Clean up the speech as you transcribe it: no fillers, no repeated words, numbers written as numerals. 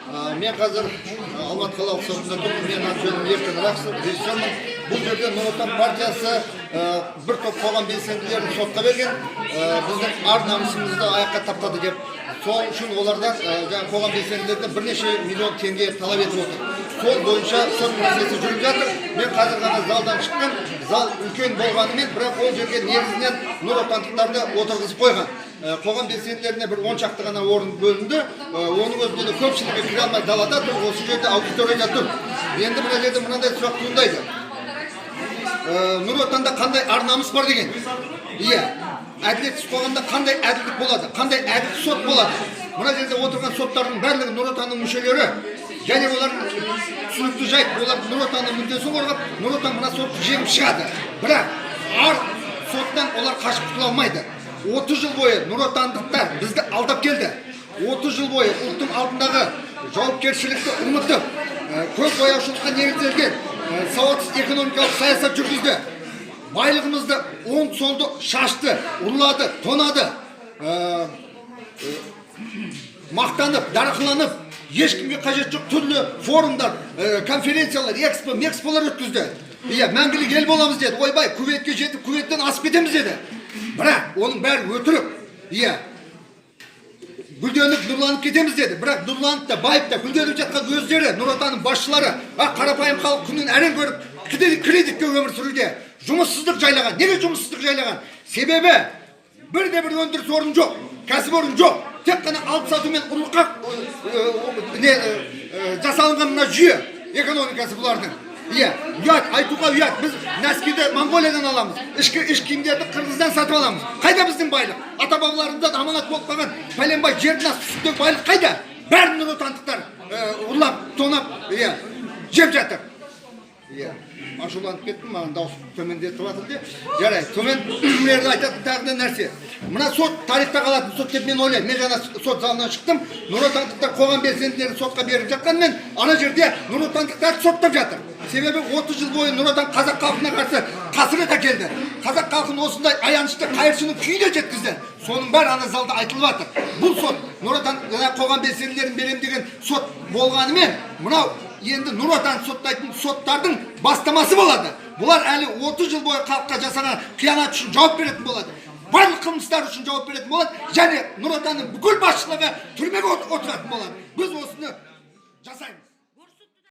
Мен қазір Алматы қалалық сотында тұрмын. Менің аты жөнім Еркін Рақышев, режиссермін. Бұл жерде Нұр Отан партиясы бір топ қоғам белсенділерін сотқа берген, біздің ар намысымызды аяққа таптады деп. Сол үшін олардан, жаңағы қоғам белсенділерінен бірнеше миллион теңге талап етіп отыр. Сол бойынша сот процесі жүріп жатыр. Мен қазір ғана залдан шықтым. Зал үлкен болғанымен, бірақ ол жерге негізінен нұр отандықтарды отырғызып қойған. Қоғам белсенділеріне бір 10 шақты ғана орын бөлінді. Оның өзінде де көпшілігі кіре алмай далада тұр, осы жерде, аудиторияда тұр. Енді мына жерде мынандай сұрақ туындайды: Нұр Отанда қандай ар намыс бар деген. Иә, әділетсіз қоғамда қандай әділдік болады, қандай әділ сот болады? Мына жерде отырған соттардың барлығы Нұр Отанның мүшелері және олардың, түсінікті жайт, олар Нұр Отанның мүддесін қорғап, Нұр Отан мына сотты жеңіп шығады. Бірақ ар соттан олар қашып құтыла алмайды. 30 жыл бойы нұр отандықтар бізді алдап келді. 30 жыл бойы ұлттың алдындағы жауапкершілікті ұмытып, көз бояушылыққа негізделген сауатсыз экономикалық саясат жүргізді. Байлығымызды оң солды шашты, ұрлады, тонады. Мақтанып, дарақыланып, ешкімге қажет жоқ түрлі форумдар, конференциялар, экспо мексполар өткізді. Иә, мәңгілік ел боламыз деді. Ойбай, Кувейтке жетіп, Кувейттен асып кетеміз деді. Бірақ оның бәрі өтірік. Иә, гүлденіп, нұрланып кетеміз деді. Бірақ нұрланып та, байып та, гүлденіп жатқан өздері, Нұр Отанның басшылары, а қарапайым халық күнін әрең көріп, кредитке өмір сүруде. Жұмыссыздық жайлаған. Неге жұмыссыздық жайлаған? Себебі бірде бір өндіріс орны жоқ, кәсіпорын жоқ. Тек қана алып сату мен ұрлыққа не жасалынған мына жүйе экономикасы бұлардың. Иә, ұят айтуға, ұят. Біз носкиді Моңғолиядан аламыз, ішкі іш киімдерді Қырғыздан сатып аламыз. Қайда біздің байлық? Ата бабаларымыздан аманат болып қалған пәленбай жердің асты үстіндегі байлық қайда? Бәрін нұротандықтар ұрлап, тонап, иә, жеп жатыр. Иә, ашуланып кеттім, маған дауыс төмендетіп жатыр де. Жарайды, төмен. Мына жерде айтатын тағы да нәрсе: мына сот тарихта қалатын сот деп мен ойлаймын. Мен жаңа сот залынан шықтым. Нұр отандықтар қоғам белсенділерін сотқа беріп жатқанымен, ана жерде нұр отандықтарды соттап жатыр. Себебі 30 жыл бойы Нұр Отан қазақ халқына қарсы қасірет әкелді, қазақ халқын осындай аянышты қайыршының күйіне жеткізді. Соның бәрі ана залда айтылып жатыр. Бұл сот Нұр Отан жаңа қоғам белсенділерін беремін деген сот болғанымен, мынау енді Нұр Отан соттайтын соттардың бастамасы болады. Бұлар әлі 30 жыл бойы халыққа жасаған қиянат үшін жауап беретін болады, барлық қылмыстар үшін жауап беретін болады және Нұр Отанның бүкіл басшылығы түрмеге отыратын болады. Біз осыны жасаймыз.